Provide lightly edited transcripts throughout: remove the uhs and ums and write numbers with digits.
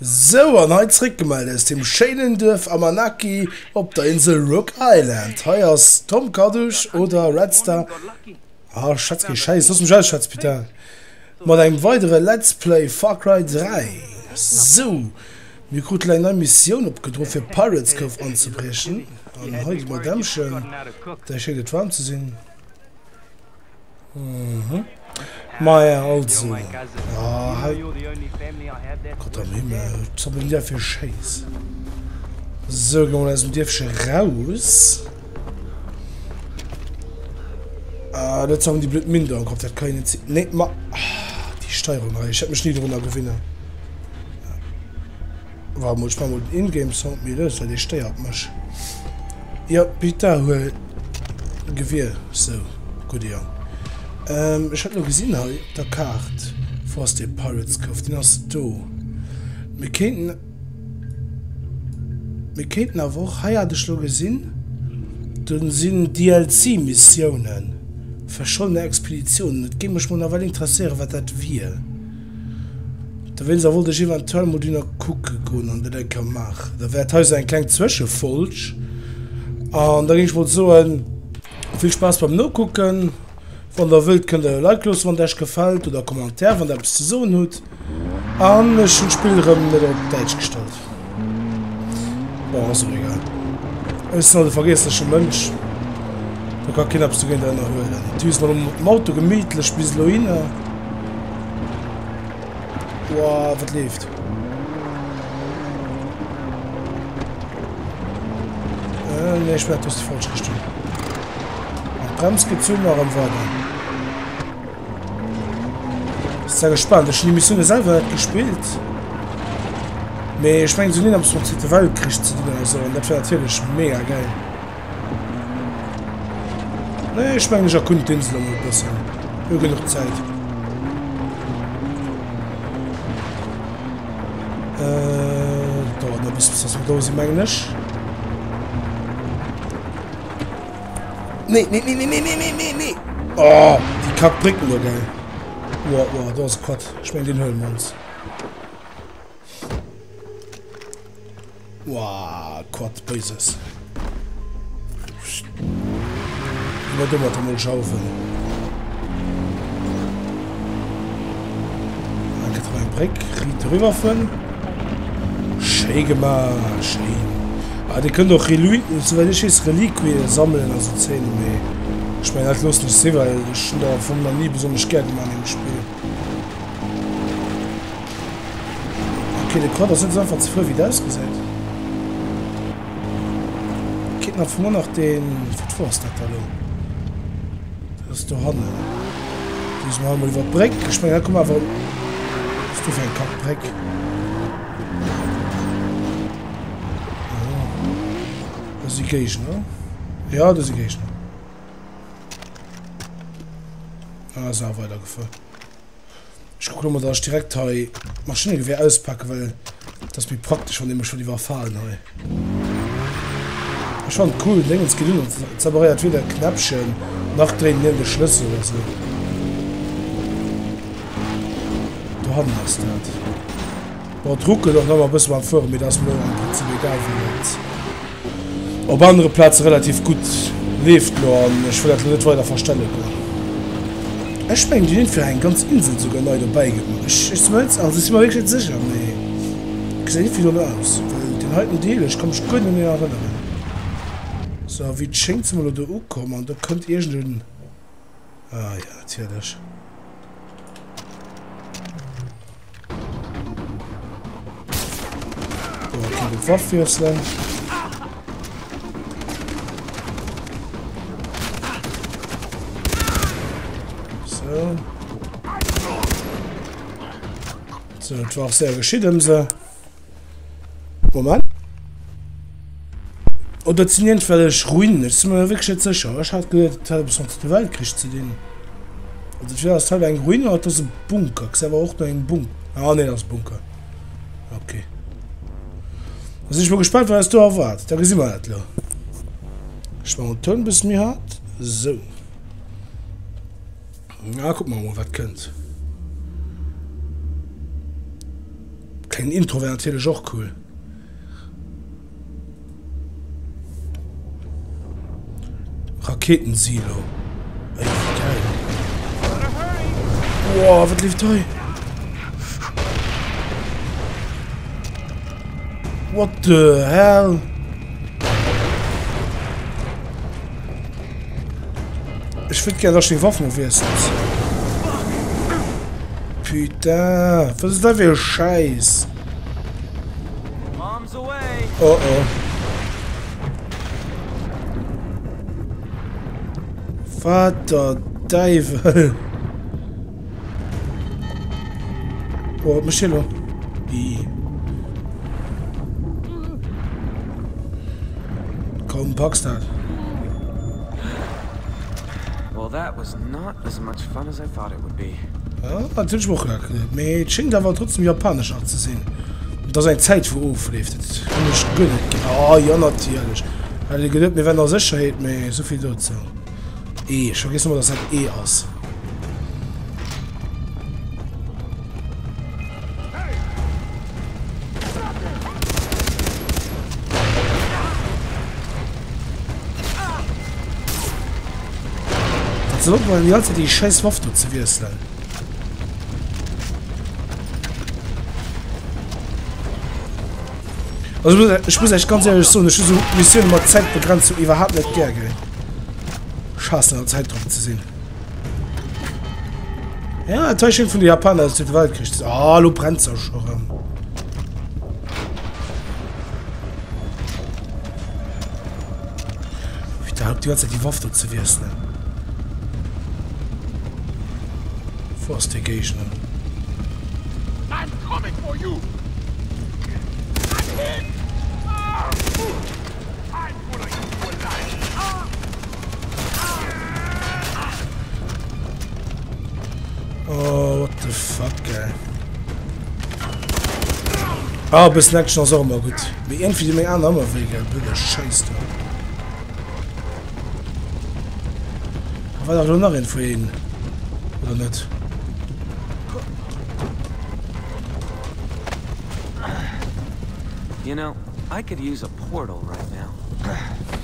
Sou, an hei zréckgemellt aus dem schéinen Duerf Amanaki op der Insel Rook Island. Hei ass Tom Kadusch oder Redstar. Ah, schwätz kee Schäiss, looss mech ausschwätzen, putain. Mat engem weidere Let's Play Far Cry 3. Sou, mir kruten eng nei Missioun opgedroen, fir Pirates Cove anzebriechen. An hei déi Madämmchen, där schéngt et waarm ze sinn. Mhm. Maja, also. Ah, halt. Gott am Himmel, was hab ich denn da für Scheiß? So, gehen wir mal aus dem Dierfchen raus. Ah, dat haben die blöd Minder am Kopf, dat kann ich net sinn. Nee, ma. Ah, die Steuerung hei, ich hätte mich nie drunter gewinnen. Warte mal, ich mach mal den Ingame-Sound méi lues, well dee stéiert mech. Jo, bitte huel Gewier. Sou, gudde Jong. Ähm, ech hat lo gesinn hei op der Kaart, wou ass dee Pirates Cove? Deen ass do. Mir kéinten, mir kéinten awer och, hei hat ech lo gesinn, do sinn DLC-Missiounen, verschollene Expeditionen. Et géing mech mol nawell interesséieren, wat dat wier. Dowéinster wollt ech eventuell mol dunner kucke goen an dat eng Kéier maachen. Da wär et hei sou eng kleng Zwëschefolg. An da géing ech mol soen, vill Spaass beim Nokucken. Wann der wëllt, kënnt der e Like loossen, wann et Iech gefält, oder e Commentaire, wann der eppes ze soen hutt. An ech hunn d'Spill erëm net op Däitsch gestallt. Bon, ass och egal. Ech sinn halt e vergiessleche Mënsch. Do ka keen eppes dogéint ënnerhuelen. Düse mer elo mat dem Auto gemittlech bis elo hinner. Wow, wat leeft? Äh, nee, ich werde das die falsche Richtung. An d'Brems gezunn a rëm weider. Sehr gespannt. Ech hunn die Missioune selwer net gespillt. Mee ech mengen, se hunn eppes mam Zweete Weltkrich ze dinn oder sou. An dat wär natierlech mega geil. Nee, ech mengen, ech erkunden d'Insel emol e bëssen. Hu genuch Zäit. Äh, dauert nach e bëssen, bis dass mer do sinn, mengen ech. Nee, nee, nee, nee, nee, nee, nee, nee, nee. Oh, déi Kackbrécken do, gell. Wow, wow, do ass e Quad. Ech mengen, deen huele mer ons. Wow, Quad Béises. Iwwer domat emol schaufen. Dann gëtt eng Bréck riit eriwwer fueren. Schéi gemaach, schéin. Ah, Dir kënnt och Reluiten, souwäit ech weess, Reliquie sammelen a sou Zéinen, mee ech mengen dat loossen ech sinn, well ech hunn der am Fong nach ni besonnesch gär gemaach an deem Spill. Ok, de Quad ass net esou einfach ze fueren, wéi et ausgesäit. Kéint nach vun nach den... Wat wou ass dat da lo? Dat ass dohannen. Düse mer emol iwwer d'Bréck. Ech mengen, da komme mer awer... Wat ass do fir eng Kackbréck? Do si Géigner. Ja, do si Géigner. Ah, ass awer weidergefuer. Ech kucken emol, dass ech direkt hei d'Maschinengewehr auspacken, well dat ass méi praktesch, wann déi mech schonn iwwerfalen hei. Ech fannen et cool, Déngens geet un, et separéiert weder e Knäppchen nach dréinen iergend e Schlëssel oder sou. Dohannen ass dat. Bon, et ruckelt och nach emmer e bësse beim Fueren, mee dat ass mir och am Prinzip egal, well et op anere Plaze relativ gutt leeft lo an ech wëll dat lo net weider verstelle goen. Ech mengen déi hunn fir eng ganz Insel souguer nei dobäi gemaach. Ech ech si mer net, also ech si mer wierklech net sécher, mee gesäit iergendwéi dono aus, well deen heiten Deel, ech ka mech guer net méi erënneren. Sou, a wéi et schéngt si mer lo do ukomm an do kënnt iergend en, ah jo natierlech. Waff wiesselen. So. So, das war auch sehr geschickt um se. Moment. Oh, dat sinn iergendwellech Ruinen. Ech si mer wierklech net sécher. Ech hat geduet, et hätt eppes mat dem Weltkrich ze dinn. Also entweder ass dat eng Ruin oder et ass e Bunker. Gesäit awer och no engem Bunk. Ah nee, dat ass e Bunker. Okay. Da sinn ech mol gespaant, wat eis do erwaart. Da gesi mer dat elo. Ech maachen den Toun e bësse méi haart. Sou. Na, kucke mer mol, wat kënnt. Klengen Intro wär natierlech och cool. Raketensilo. Ey, wéi geil. Boah, wat leeft hei? What the hell? Ech wëllt gär, dass ech deng Waff mol wiessels. Putain, wat ass dat fir e Schäiss? Oh oh. Wat der Däiwel? Oh, wat mécht hie lo? Ih. Komm, packs dat. Well, that was not as much fun as I thought it would be. Ja, dat hunn ech mer och grad geduet. Mee et schéngt awer trotzdem japanesch nach ze sinn. Et ass eng Zäit wou ofleeft. Dat hunn ech guer net ge. Ah jo, natierlech. Hat ee geduet, mir wären a Sécherheet, mee souvill dozou. E, ech vergiess ëmmer, dass dat E ass. Dat soll opmalen, déi ganze Zäit déi scheiß Waff do ze wiesselen. Also ich muss, ich muss echt ganz ehrlich soen, ech hu sou Missioune mat Zäitbegrenzung iwwerhaapt net gär, gell. Ech haassen ënner Zäitdrock ze sinn. Ja, dat hei schéngt vun de Japaner aus dem Zweete Weltkrich ze sinn. Ah, lo brennt se scho rëm. Putain, op déi ganze Zäit déi Waff do ze wiesselen. Wou ass dee Géigner? I'm coming for you! I'm hit! I'm gonna eat you alive! Oh, what the fuck, ey. Ah, e bëssen Action ass och ëmmer gutt. Mee iergendwéi di meng aner ëmmer wéi, gell. Blöde Schäiss do. Da war dach elo nach een vu een. Oder net? You know, I could use a portal right now.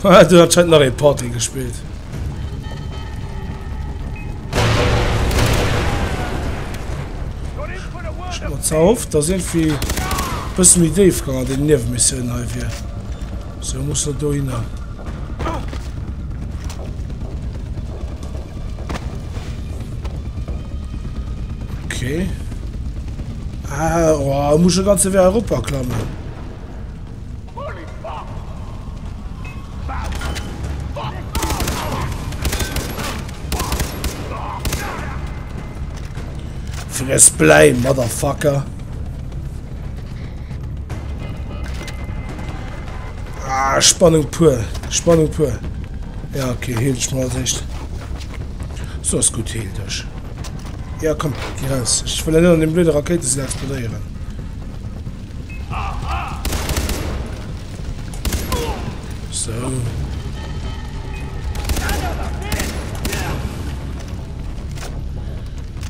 Huet anscheinend nach ee Party gespillt. Ech hat mer zwar erhofft, dass irgendwie bësse méi Déifgang an den Niewemissionen hei wier. Sou, muss der dohinner. Okay. Ah, oh, muss schon ganze Weg Europa klammen. Fress Blei, Motherfucker. Ah, Spannung pur. Spannung pur. Ja, okay, heel dech mol als éischt. So ass gutt, heel dech. Ja, komm, geh raus. Ech wëll net an dem blöde Rakéitesilo explodéieren. So.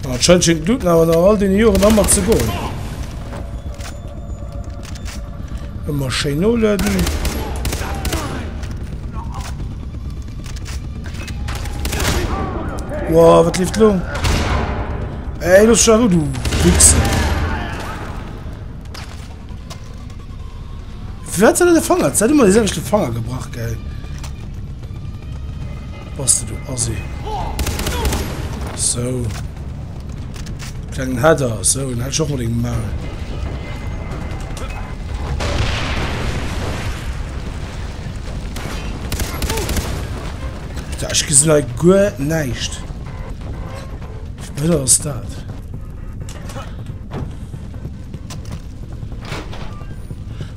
Anscheinend schéngt d'Looten awer nach all deene Joren ëmmer ze goen. Ëmmer schéin nolueden. Wow, wat leeft lo? Ey, looss mech a Rou, du Wichser. Firwat huet er de Fanger? Hat ëmmer de selwechte Fanger gebrach, gell? Bass de du Assi. So. Klengen Header. So, dann hätt ich och mol deng Maul. Putain, ech gesinn hei guer näischt. Wéi blöd ass dat?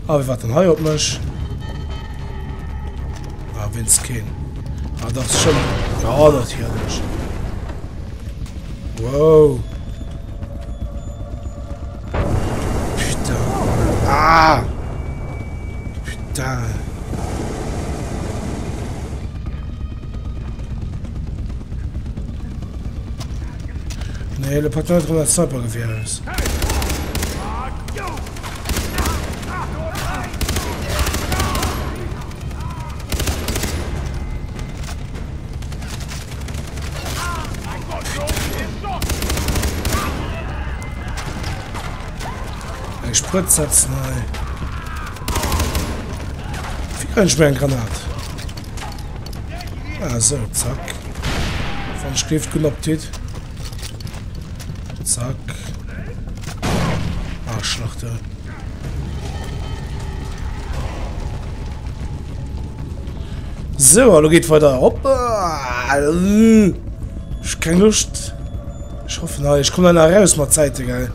Ah, wie war denn hei op mech? Ah, wenn's keen. Ah, das ist schon. Ja, natürlich. Wow. Putain. Ah! Putain. Nee, lo packt net erëm dat Snipergewehr aus. Eng Sprëtz setzen hei. Wéi kréien ech méi eng Granat? Ah, so, zack. Wann ich Gift guten Appetit. Zack. Arschloch, du. So, hallo geht weiter. Hoppa. Ich hab keine Lust. Ich hoffe, na, ich komme dann raus mit Zeit, gell.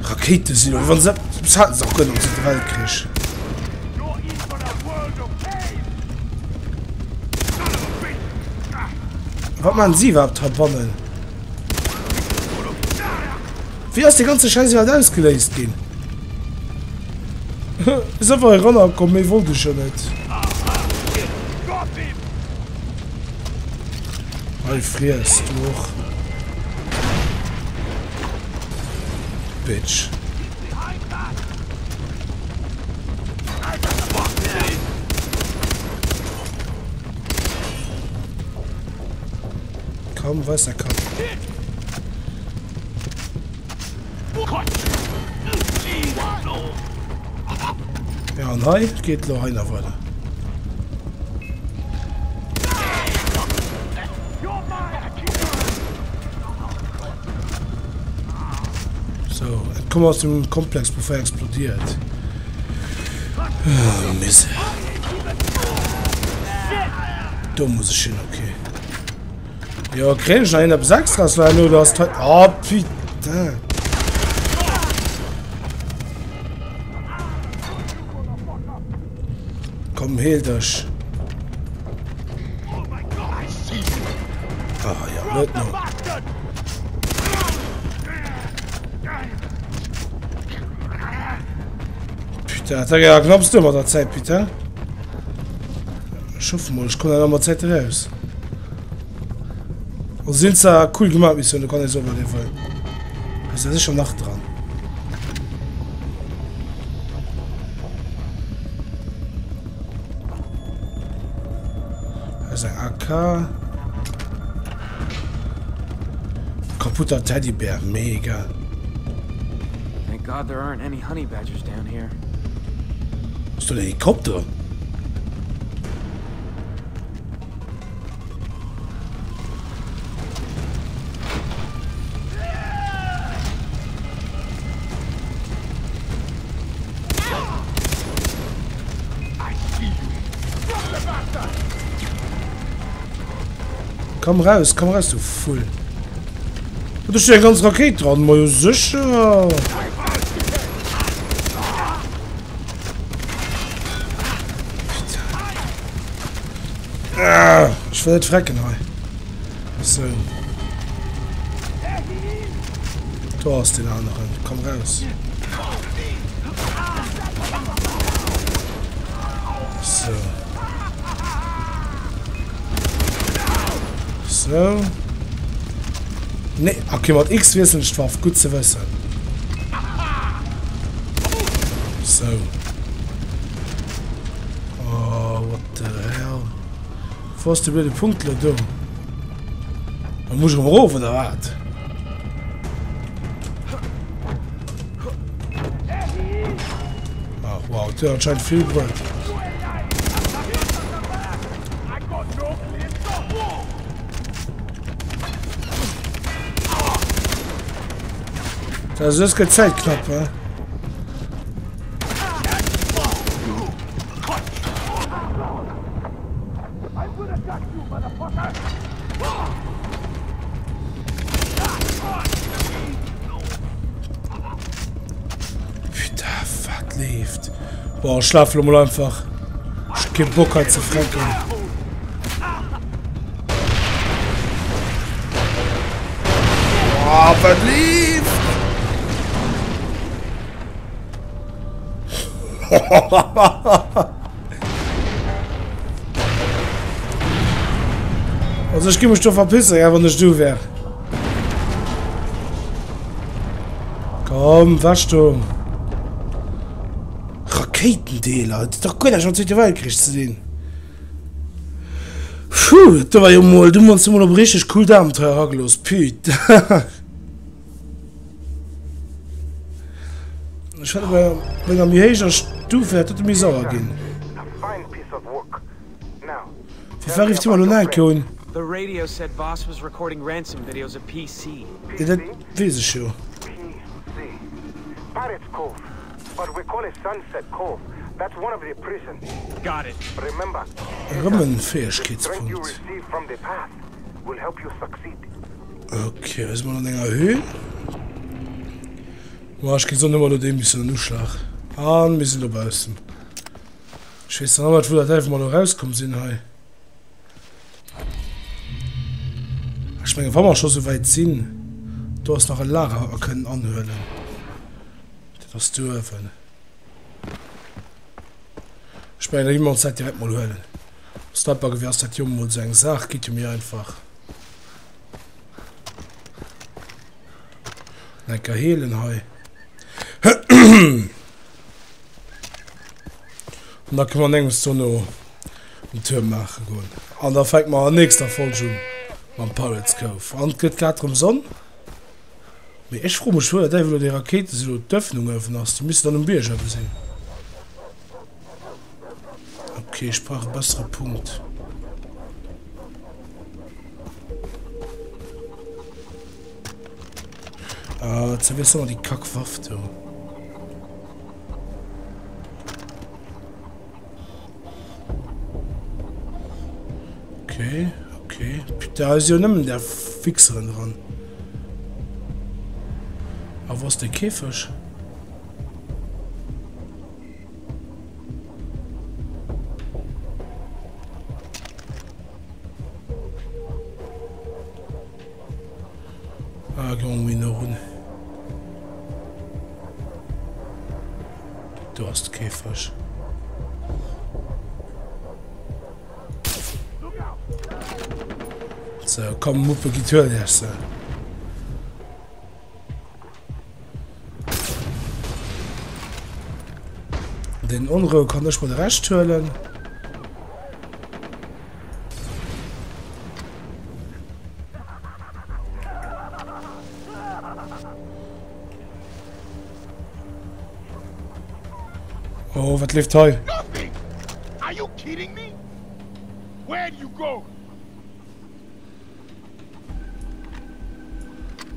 Rakete sind, wann sie, das hatten sie auch können, im Zweiten Weltkrieg. Was machen sie überhaupt da bannen? Wie ist die ganze Scheiße überhaupt ausgelöst gehen? Ist einfach hier runtergekommen, ich wollte schon nicht. Hey, friess du auch. Bitch. Kaum weiß er kaum. Ja, und hei geht lo hei nach weiter. So, komm aus dem Komplex, bevor er explodiert. Oh, Mist. Da muss ich hin, okay. Ja, krieg ich noch einen etwas extras, weil nur das Teil. Oh, putain. Komm, hehl dich. Ah, ja, nicht nur. Putain, da ja knappst du immer der Zeit, putain. Ich hoffe mal, ich komme dann mal Zeit raus. Also sind zwar cool gemacht, Mission, kann ich so auf jeden Fall. Also, das ist schon Nacht dran. Das ist ein AK. Kaputter Teddybär, mega. Thank God there aren't any honey badgers down here. Ist doch der Helikopter? Komm raus, komm raus, du Vull. Und da steht eine ganze Rakete dran, mal ja sicher. Ah, ich will nicht frecken, hei. So. Du hast den anderen. Komm raus. So. So. Nee, okay, mat X wiesselen ech d'Waff. Gutt ze wëssen. So. Oh, what the hell. Wo ass de blöde Punkt lo do? Da muss ich erëm erof, oder wat? Ach, wow, der hat anscheinend viel bruet. Also das gëtt Zäit knapp, he? Putain, wat leeft? Boah, ech schlafe lo mol einfach. Ech hu kee Bock hei ze frecken. Boah, wat leeft? Also ech gi mech do verpissen, ja, wann ech du wär. Komm, wäsch do. Rakéitendeeler, dat huet dach guer näischt mam Zweete Weltkrich ze dinn. Puh, dat do war jo mol, du mol mol op e richteg coolt Abenteuer eragelooss, putain. Ech hat bei menger méi héijer Stuf wäert dat méi sauer ginn. Wie war rift immer lo nach un? The radio said Voss was recording ransom videos of PC. Ja, dat weess ech jo. Pirates Cove, but we call it Sunset Cove. That's one of the prisons. Got it. Remember, Erëm en the strength you Fäegkeetspunkt. receive from the path will help you succeed. Ok, ech si mol an enger Höhl. Boah, ech ginn soen ëmmer lo dee missen en Uschlag. An mir sinn dobaussen. Ech weess dann net wou dat Däiwel mol elo rauskomm sinn hei. Ech mengen wa mer scho sou wäit sinn, do ass nach e Lager wat mer kënnen anhuelen. Dat ass do uewen. Ech mengen da gi mer ons dat direkt mol huelen. Snipergewehr ass dat jo mol sou eng Saach, geet jo méi einfach. Lecker heelen hei. An da kënne mer an engems dono en Tour maache goen. An da fänke mer an nächster Folge un mam Pirates Cove. An et gëtt grad erëm Sonn. Mee ech froe mech, wou der Däiwel elo déi Rakéitesilo, d'Öffnung uewen ass. Déi misst dann um Bierg uewe sinn. Ok, ech brauch e bessere Punkt. Ah, zerwiss nochmal die Kackwaff, du. Okay, okay. Da ist ja nëmmen der Fixeren dran. Aber wo ist der Käfig? Ah, gehen wir mal noch run. Du hast Käfig. So, komm, Muppe, geh Tür, erste. Den Onrou kann ech mol de Rescht huelen. Oh, wat leeft hei? Nothing! Are you kidding me? Where'd you go?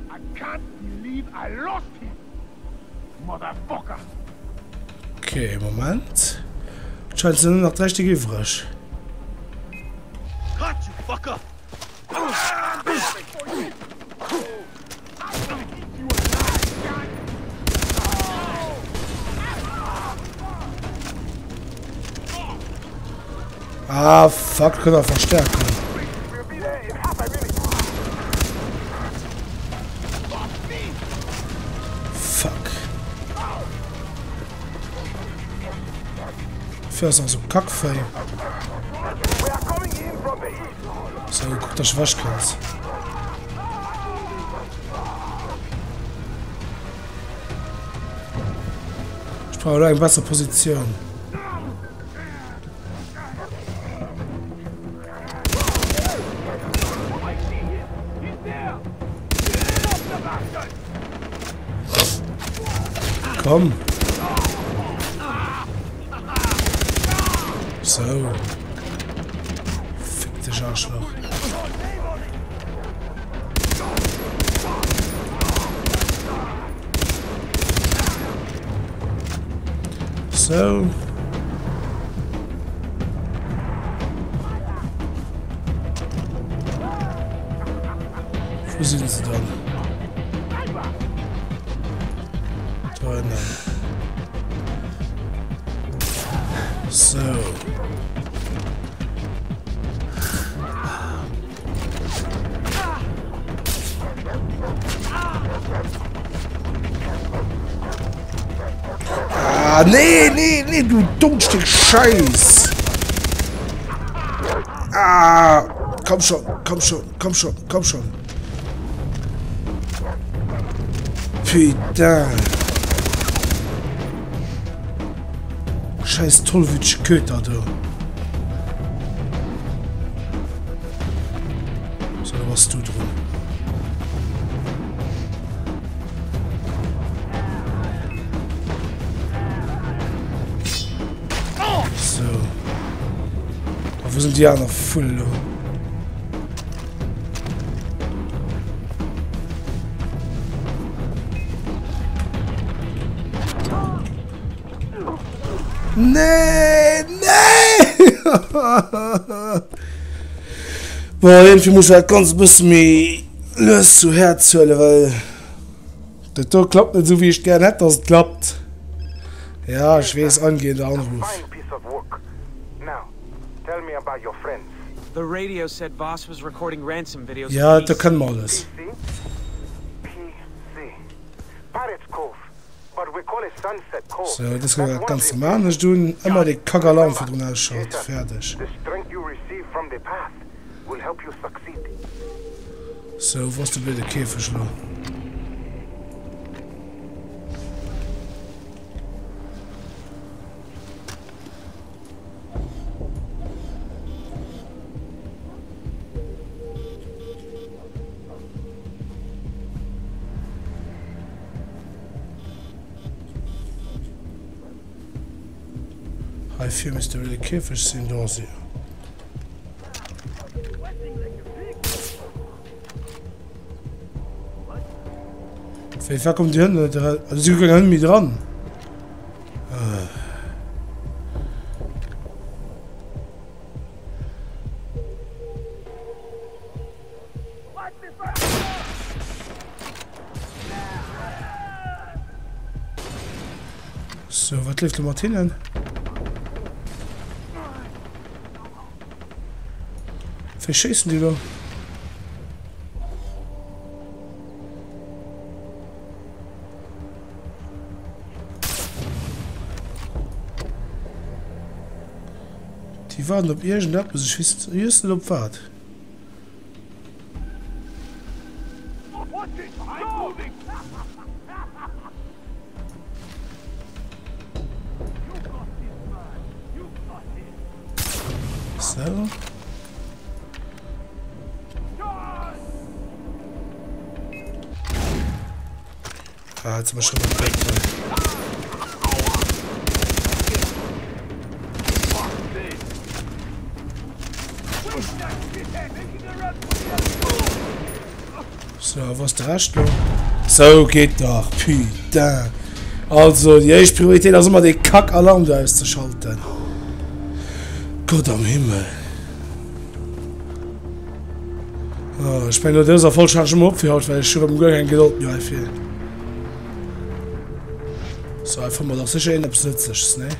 I can't believe I lost him. Motherfucker. Okay, Moment. Scheint sind nach drei Stück übrig. Cut you fucker. Ah, fuck, können wir verstärken. Fuck. Dafür ist auch so Kackfei. So, guck, dass du wasch kannst. Ich brauche eine bessere Position. Komm. So. Fick dich, Arschloch. So. Wo sind sie dann? Da hinten. So. Ah, nee, nee, nee, du dummes Stück Scheiß. Ah, komm schon, komm schon, komm schon, komm schon. Putain. Scheiß tollwütege Köter do. So, da bass du drun. So. A wou sinn déi aner Vull lo? Nee, nee! Boah, irgendwie muss ich dat ganz e bësse méi lues zu Häerz huelen, well dat do klappt net esou, wéi ech gär hätt, dass et klappt. Ja, ech weess, angehender Anruf. The radio said Voss was recording ransom videos Ja, da kënne mer alles. Sou, dës Kéier dat Ganzt erëm anescht un. Ëmmer dee Kackalarm virdrun ausschalt. Fäerdeg. Sou, wou ass de blöde Käfeg elo? Hei vir misst de Käfeg sinn, do ass e. Wéi war kommt die Hënn Also si keng Hënn méi dran. So, wat leeft do mat hinnen? Wéi schéissen déi do? Déi waarden op iergendeppes, ech weess just net op wat. So. Ah, jetzt haben wir schon mal So, was der Rest lo? So geht doch, putain. Also, die éischt Prioritéit ass ëmmer de Kack-Alarm do auszeschalten. Gott am Himmel. Oh, ech mengen no dëser Folg schalt ech emol op fir haut, well ech hu rëm guer keng Gedold méi heifir. So, hei fanne mer dach sécher een eppes Nëtzleches, ne?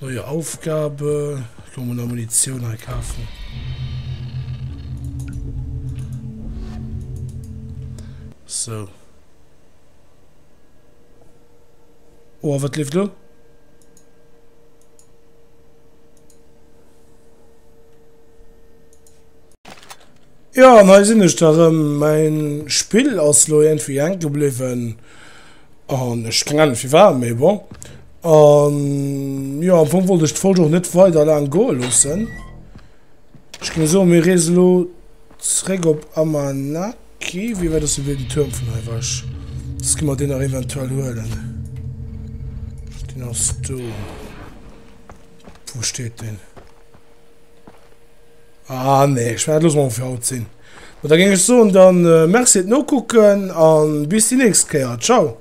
Neue Aufgabe. Können wir noch Munition hei kaufen. So. Oh, wat leeft lo? Jo, an hei sinn ech da rëm. Mäin Spill ass lo iergendwéi hänke bliwwen an ech keng Ahnung firwat, mee bon. An jo, am Fong wollt ech d'Folg och net weider laang goe loossen. Ech géing soen, mir reese lo zréck op Amanaki. Wéi wäit ass de wéi den Tuerm vun hei ewech? Soss gi mer deen nach eventuell huelen. Deen ass do. Wou steet deen? Ah nee, ech mengen dat loosse mer mol fir haut sinn. Bon, da géing ech soen, dann Merci fir d'Nokucken an bis déi nächst Kéier. Ciao.